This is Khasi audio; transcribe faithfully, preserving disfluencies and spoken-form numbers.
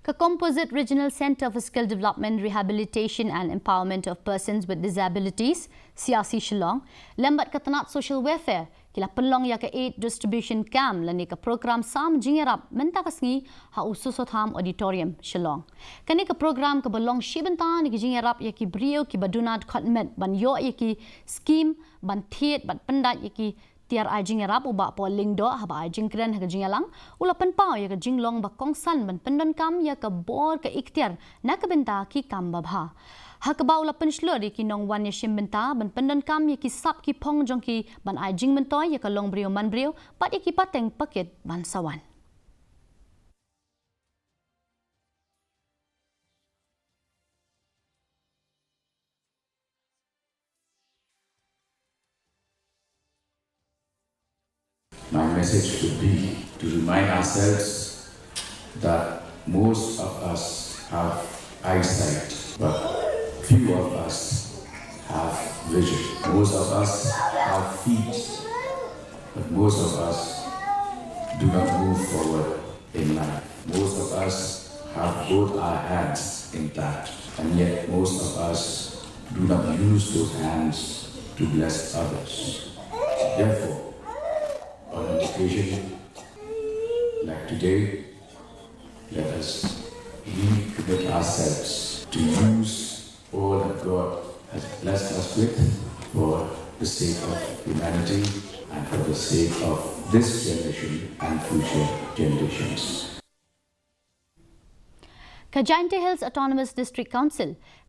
Ka Composite Regional Centre for Skill Development, Rehabilitation and Empowerment of Persons with Disabilities, C R C Shillong, lem bad ka tnat Social Welfare, ki la pynlong ïa ka Aid Distribution Camp lane ka program sam jingïarap mynta ka sngi ha U Soso Tham Auditorium, Shillong. Kane ka program kaba long shi bynta na ki jingïarap ïa ki briew kiba duna khot met ban ïoh ïa ki skim ban thied bad pyndait ïa ki tiar ai jingïarap, u Bah Paul Lyngdoh, haba ai jingkren ha ka jingïalang, u la pynpaw ïa ka jinglong ba kongsan ban pyndonkam ïa ka bor ka iktiar na ka bynta ki kam babha. Ha kaba u la pynshlur ïa ki nongwan ïashim bynta ban pyndonkam ïa ki sap ki phong jong ki ban ai jingmyntoi ïa ka longbriew manbriew bad ïa ki pateng pakit ban sa wan. My message would be to remind ourselves that most of us have eyesight, but few of us have vision. Most of us have feet, but most of us do not move forward in life. Most of us have both our hands intact, and yet most of us do not use those hands to bless others. Therefore, on an occasion like today, let us recommit ourselves to use all that God has blessed us with for the sake of humanity and for the sake of this generation and future generations. Ka Jaintia Hills Autonomous District Council